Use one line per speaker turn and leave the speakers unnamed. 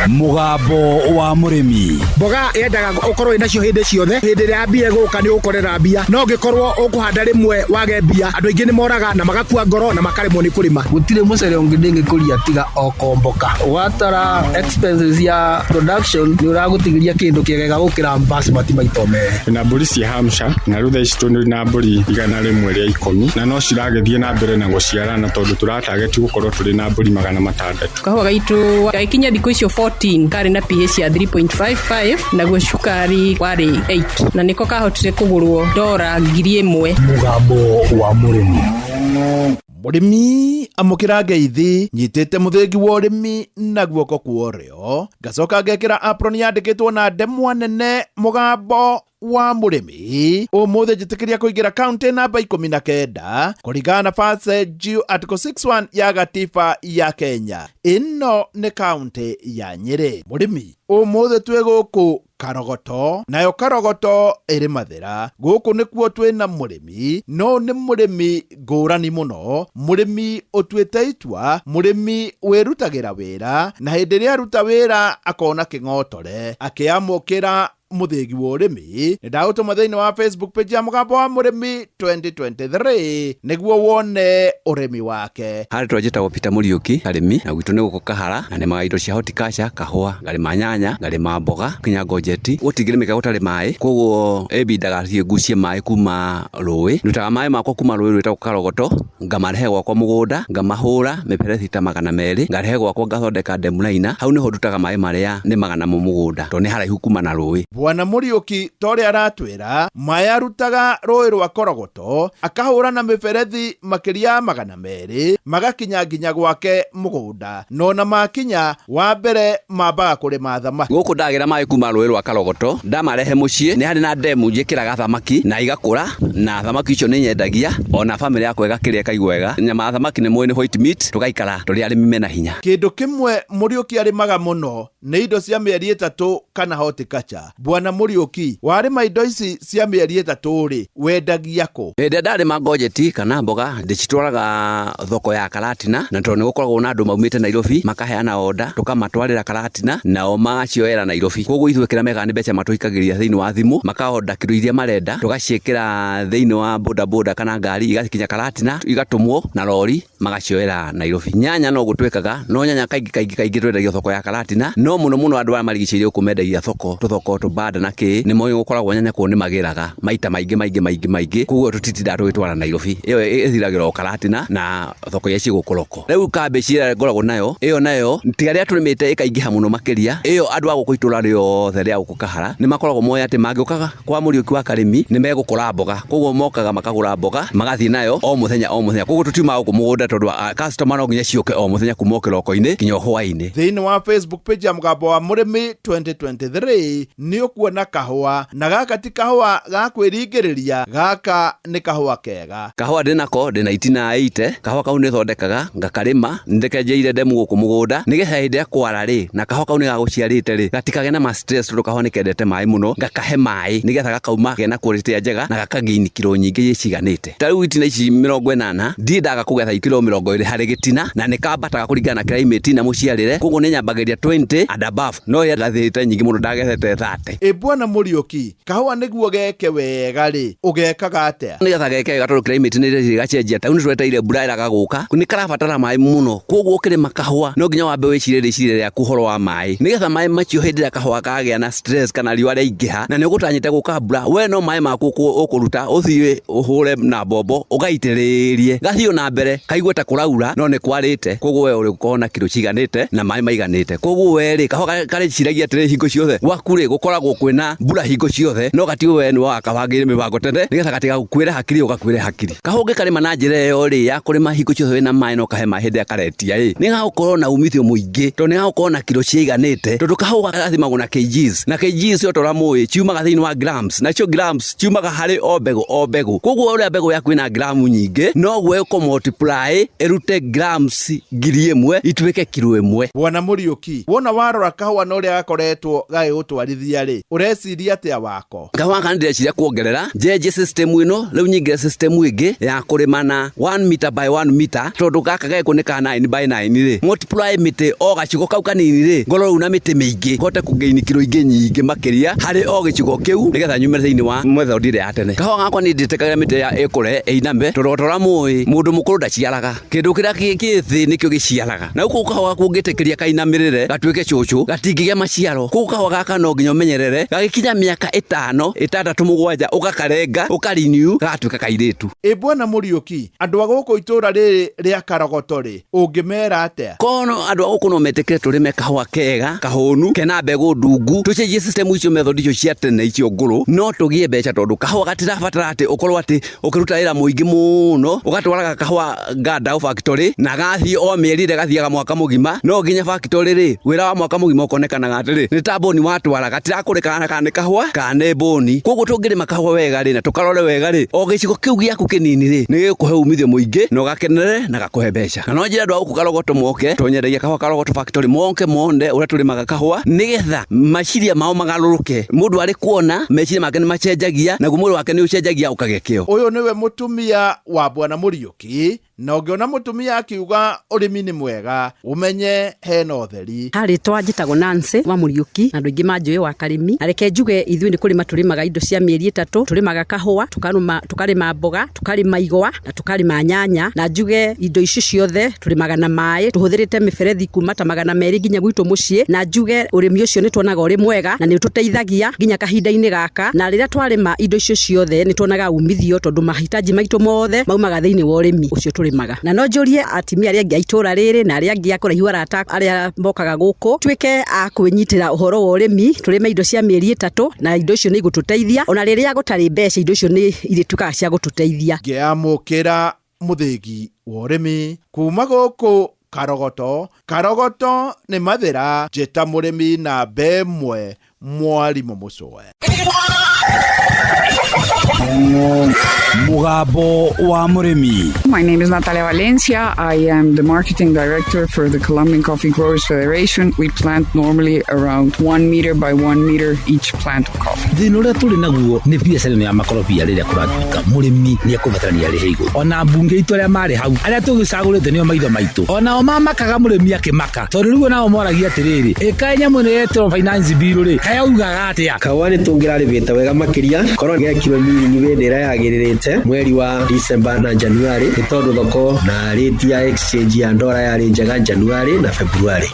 Mũgambo wa mũrĩmi.
Mboga yendaga ũkorwo wĩnacio hĩndĩ ciothe. Hĩndĩ ĩrĩa mbia ĩgũka nĩ ũgũkorera mbia, no ũngĩkorwo ũkũhanda rĩmwe wage mbia, andũ aingĩ nĩ moraga na magakua ngoro na makaremwo nĩ kũrĩma.
Gũtirĩ mũcere ũngĩ ndĩngĩkũria tiga o komboka. Watara expenses ya production nĩ ũragũtigĩria kĩndũ kĩega gũkĩra basmati maita merĩ.
Twĩna mbũri cia Hampshire na rĩu thaa ici twĩ na mbũri 110 na no ciragĩthiĩ na mbere na gũciarana tondũ tũratageti gũkorwo tũrĩ na mbũri 600.
Kahũa gaitũ gagĩkinya thikũ icio 14 karĩ na pH ya 3.55, naguo cukari warĩ 8, na nĩko kahotire kũgũrwo dora 1000.
Mũgambo wa mũrĩmi. Mũrĩmi, amũkĩra ngeithi. Nyitĩte mũthĩgi wa ũrĩmi na guoko kwa ũrĩo, ngacoka ngekĩra apron yandĩkĩtwo na ndemwa nene "Mũgambo wa mũrĩmi". Ũmũthĩ njĩtĩkĩria kũingĩra kaunti namba 19 kũringana na First G Article 61 ya gatiba ya Kenya. Ĩno nĩ kaunti ya Nyĩrĩ. Mũrĩmi, ũmũthĩ twĩ gũkũ Karogoto, nayo Karogoto ĩrĩ Mathĩra. Gũkũ nĩkuo twĩna mũrĩmi, no nĩ mũrĩmi ngũrani mũno, mũrĩmi ũtuĩte itua, mũrĩmi wĩrutagĩra wĩra, na hĩndĩ ĩrĩa aruta wĩra akona kĩng'otore. Akĩamũkĩra mũthĩgi wa ũrĩmi, nĩ ndagũtũma thĩinĩ wa Facebook page ya Mũgambo wa Mũrĩmi 2023 nĩguo wone ũrĩmi wake.
Harĩ twanjĩtagwo Peter Mũriũki Karĩmi, na gwitũ nĩ gũkũ Kahara, na nĩmaga indo cia horticulture, kahũa, ngarĩma nyanya, ngarĩma mboga nginya ngojeti. Gũtingĩrĩmĩka gũtarĩ maĩ, koguo ĩbindaga thiĩ ngucie maĩ kuma rũĩ. Ndutaga maĩ makwa kuma rũĩ rwĩtagwo Karogoto, ngamarehe gwakwa mũgũnda, ngamahũra mĩberethi ta 200, ngarehe gwakwa ngathondeka dam liner. Hau nĩho ndutaga maĩ marĩa nĩmaga namo mũgũnda tondũ nĩ haraihu kuma na rũĩ.
Bwana Mũriũki, ta ũrĩa aratwĩra, maĩ arutaga rũĩ rwa Korogoto, akahũra na mĩberethi makĩria ya 200, magakinya nginya gwake mũgũnda, na ona makinya, wa mbere mambaga kũrĩma thamaki.
Gũkũ ndagĩra maĩ kuma rũĩ rwa Karogoto, ndamarehe mũciĩ nĩ harĩ na ndemu njĩkĩraga thamaki na igakũra, na thamaki icio nĩ nyendagia ona bamĩrĩ yakwa ĩgakĩrĩa ĩkaigua wega. Nyama ya thamaki nĩ mũĩ nĩ white meat, tũgaikara tũrĩ arĩmi mena hinya.
Kĩndũ kĩmwe Mũriũki arĩmaga mũno nĩ indo cia mĩeri 3 kana horticulture. Bwana Mũriũki, warĩma indo ici cia mĩeri 3 rĩ, wendagia kũ?
Hĩndĩ ĩrĩa ndarĩma ngojeti kana mboga, ndĩcitwaraga thoko ya Karatina, na tondũ nĩ gũkoragwo na andũ maumĩte Nairobi makaheana order, tũkamatwarĩra Karatina nao magacioera Nairobi. Koguo ithuĩ kĩrĩa mekaga nĩ mbeca matũikagĩria thĩinĩ wa thimũ, makaonda kiro iria marenda, tũgaciĩkĩra thĩinĩ wa boda boda kana ngari, igakinya Karatina, igatũmwo na rori magacioera Nairobi. Nyanya no gũtwĩkaga, no nyanya kaingĩ kaingĩ kaingĩ twendagia thoko ya Karatina, no mũno mũno andũ arĩa marigicĩirie gũkũ mendagia thoko, tũthoko tũbanda na kĩ, nĩ moĩ gũkoragwo nyanya kũu nĩ magĩraga maita maingĩ maingĩ maingĩ maingĩ, koguo tũtitindaga tũgĩtwara Nairobi, ĩyo ĩthiragĩra o Karatina na thoko iria ciĩ gũkũ local. Rĩu kambĩji ĩrĩa ngoragwo nayo, ĩyo nayo tiga rĩrĩa tũrĩmĩte ĩkaingĩha mũno makĩria, ĩyo andũ a gũkũ itũra rĩothe rĩa gũkũ Kahara nĩ makoragwo moĩ atĩ mangĩũka kwa Mũriũki wa Karĩmi nĩ megũkora mboga, koguo mokaga makagũra mboga magathiĩ nayo o mũthenya o mũthenya, koguo tũtiumaga gũkũ mũgũnda tondũ customer no nginya ciũke o mũthenya kuma o kĩroko-inĩ nginya o hwaĩ-inĩ.
Thĩinĩ wa Facebook page ya Mũgambo wa Mũrĩmi 2023 nĩ ũkuona kahũa, na gaka ti kahũa ga kwĩringĩrĩria, gaka nĩ kahũa kega.
Kahũa ndĩnako ndĩna itina 80. Kahũa kau nĩthondekaga ngakarĩma, nĩndĩkenjeire ndemu gũkũ mũgũnda nĩgetha hĩndĩ ĩrĩa kwara rĩ, na kahũa kau nĩgagũciarĩte rĩ, gatikagĩe na ma stress tondũ kahũa nĩkendete maĩ mũno, ngakahe maĩ nĩgetha gakauma kena quality ĩrĩa njega na gakagain kiro nyingĩ iria ciganĩte. Ta rĩu itina ici 80 ndirĩ ndaga kũgetha kiro 20 harĩ gĩtina, na nĩkambataga kũringana na climate na mũciarĩre, koguo nĩnyambagĩrĩria 20 and above, no rĩrĩa ngathĩte nyingĩ mũno ndagethete 30.
Ĩ Bwana Mũriũki, kahũa nĩguo geke wega rĩ, ũgekaga atĩa?
Nĩgetha geke wega tondũ climate nĩ ĩrathiĩ ĩgacenjia, ta rĩu nĩtwetereire mbura ĩraga gũka, nĩ karabatara maĩ mũno, koguo ũkĩrĩma kahũa no nginya wambe wĩcirie rĩciria rĩaku ũhoro wa maĩ, nĩgetha maĩ macio hĩndĩ ĩrĩa kahũa kagĩa na stress kana riũa rĩaingĩha na nĩ ũgũtanyĩte gũka mbura, we no maĩ maku ũkũruta ũthiĩ ũhũre na mbombo ũgaitĩrĩrie, gathiĩ na mbere kaigue ta kũraura no nĩ kwarĩte, koguo we ũrĩkorwo na kiro ciganĩte na maĩ maiganĩte. Koguo we rĩ, kahũa karĩciragia atĩrĩrĩ hingo ciothe, gwaku rĩ gũkoragwo kwĩna mbura hingo ciothe, no gatiũĩ we nĩwe wakabangĩire mĩbango tene nĩgetha gatigagũkuĩre hakiri ũgakuĩre hakiri. Kahũa ũngĩkarĩma na njĩra ĩyo rĩ, ya kũrĩma hingo ciothe wĩna maĩ na ũkahe maĩ hĩndĩ ĩrĩa karetia ĩ, nĩ gagũkorwo na umithio mũingĩ tondũ nĩ gagũkorwo na kiro ciiganĩte, tondũ kahũa gathimagwo na kgs, na kgs o ta ũrĩa mũĩ ciumaga thĩinĩ wa grams, nacio grams ciumaga harĩ o mbegũ o mbegũ. Koguo ũrĩa mbegũ yaku ĩna gramu nyingĩ, noguo ĩkũ multiply ĩrute grams 1000 ituĩke kiro 1.
Bwana Mũriũki, wona warora kahũa na ũrĩa gakoretwo gagĩgũtwarithia rĩ, rĩ, ũreciria atĩa wako?
Kahũa gaka nĩndĩreciria kuongerera, njenjie system ĩno, rĩu nyingĩre system ĩngĩ ya kũrĩma na 1 meter by 1 meter, tondũ gaka gekũ nĩ ka 9 by 9 rĩ, multiply mĩtĩ o gacigo kau kanini rĩ, ngorwo rĩu na mĩtĩ mĩingĩ, hote kũgain kiro ingĩ nyingĩ makĩria harĩ o gĩcigo kĩu, nĩgetha nyume thĩinĩ wa method ĩrĩa ya tene. Kahũa gakwa niĩ ndĩtĩkagĩra mĩtĩ ya ĩkũre ĩiname, tondũ o ta ũrĩa mũĩ mũndũ mũkũrũ ndaciaraga, kĩndũ kĩrĩa kĩ thĩ nĩkĩo gĩciaraga. Na gũkũ kahũa gaku ũngĩtĩkĩria kainamĩrĩre gatuĩke cũcũ, gatingĩgĩa maciaro. Koguo kahũa gaka no nginya ũmenyerere, gagĩkinya mĩaka 5, 6, 7, ũgakarenga, ũka renew, gagatuĩka kairĩtu.
Ĩ bwana Mũriũki, andũ a gũkũ itũra rĩrĩ rĩa Karogoto rĩ, ũngĩmera atĩa?
Kono andũ a gũkũ no metĩkĩre tũrĩme kahũa kega, kahũnu, kena mbegũ ndungu, tũcenjie system icio, method icio cia tene icio ngũrũ, no tũgĩe mbeca, tondũ kahũa gatirabatara atĩ ũkorwo atĩ ũkĩruta wĩra mũingĩ mũno, ũgatwaraga kahũa Ngandau factory na gathiĩ o mĩeri ĩrĩa gathiaga mwaka mũgima. No nginya factory rĩ, wĩra wa mwaka mũgima ũkonekanaga atĩrĩ, nĩ ta mbũni watwara, gatirakũrĩkana kana nĩ kahũa kana nĩ mbũni. Koguo tũngĩrĩma kahũa wega rĩ, na tũkarore wega rĩ, o gĩcigo kĩu gĩaku kĩnini rĩ, nĩ gĩgũkũhe umithio mũingĩ na ũgakenere na gakũhe mbeca. Na no njĩre andũ a gũkũ Karogoto moke, tũnyendagia kahũa Karogoto factory, moke mone ũrĩa tũrĩmaga kahũa, nĩgetha meciria mao magarũrũke. Mũndũ arĩ kuona meciria make nĩ macenjagia, naguo mwĩrĩ wake nĩ ũcenjagia ũkagĩa kĩo.
Ũyũ nĩwe mũtumia wa bwana Mũriũki, na ũngĩona mũtumia akiuga ũrĩmi nĩ mwega, ũmenye hena ũtheri.
Harĩtwa njĩtagwo Nancy wa Mũriũki, na andũ aingĩ manjũĩ wa Karĩmi. Na reke njuge ithuĩ nĩ kũrĩma tũrĩmaga indo cia mĩeri 3, tũrĩmaga kahũa, tũkarĩma mboga, tũkarĩma igwa na tũkarĩma nyanya. Na njuge indo ici ciothe tũrĩmaga na maĩ, tũhũthĩrĩte mĩberethi kuma ta 200 nginya gwitũ mũciĩ. Na njuge ũrĩmi ũcio nĩ tuonaga ũrĩ mwega na nĩ ũtũteithagia nginya kahinda-inĩ gaka. Na rĩrĩa twarĩma indo icio ciothe nĩ tuonaga umithio, tondũ mahitaji maitũ mothe maumaga thĩinĩ wa ũrĩmi ũcio tũrĩmaga. Na no njũrie atumia arĩa angĩ a itũra rĩrĩ na arĩa angĩ a kũraihu, arata arĩa mokaga gũkũ, tuĩke a kwĩnyitĩra ũhoro wa ũrĩmi, tũrĩme indo cia mĩeri 3, na indo icio nĩ igũtũteithia ona rĩrĩa gũtarĩ mbeca, indo icio nĩ irĩtuĩkaga cia gũtũteithia.
Ngĩamũkĩra mũthĩgi wa ũrĩmi kuma gũkũ Karogoto. Karogoto nĩ Mathĩra, njĩta mũrĩmi namba 1, mwarimũ Mũcũe.
Mugambo wa Mũrĩmi.
My name is Natalia Valencia. I am the marketing director for the Colombian Coffee Growers Federation. We plant normally around 1 meter by 1 meter each plant of coffee.
Thĩna ũrĩa tũrĩ naguo nĩ biacara ĩno ya makorobia, rĩrĩa kũratuĩka mũrĩmi nĩ ekũbatarania arĩhe igũrũ. Ona mbunge itũ arĩa marĩ hau, arĩa tũgĩcagũrĩte nĩo maitho maitũ, onao mamakaga mũrĩmi akĩmaka, tondũ rĩu onao moragia atĩrĩrĩ, ĩkaĩ nyamũ ĩno yetĩrwo finance bill rĩ, kayaugaga atĩa?
Kahũa nĩ tũngĩrarĩmĩte wega makĩria korwo gekirwo miringi hĩndĩ ĩrĩa yagĩrĩrĩte mweri wa December na January, nĩ tondũ thoko na rate ya exchange ya ndora yarĩ njega January na February.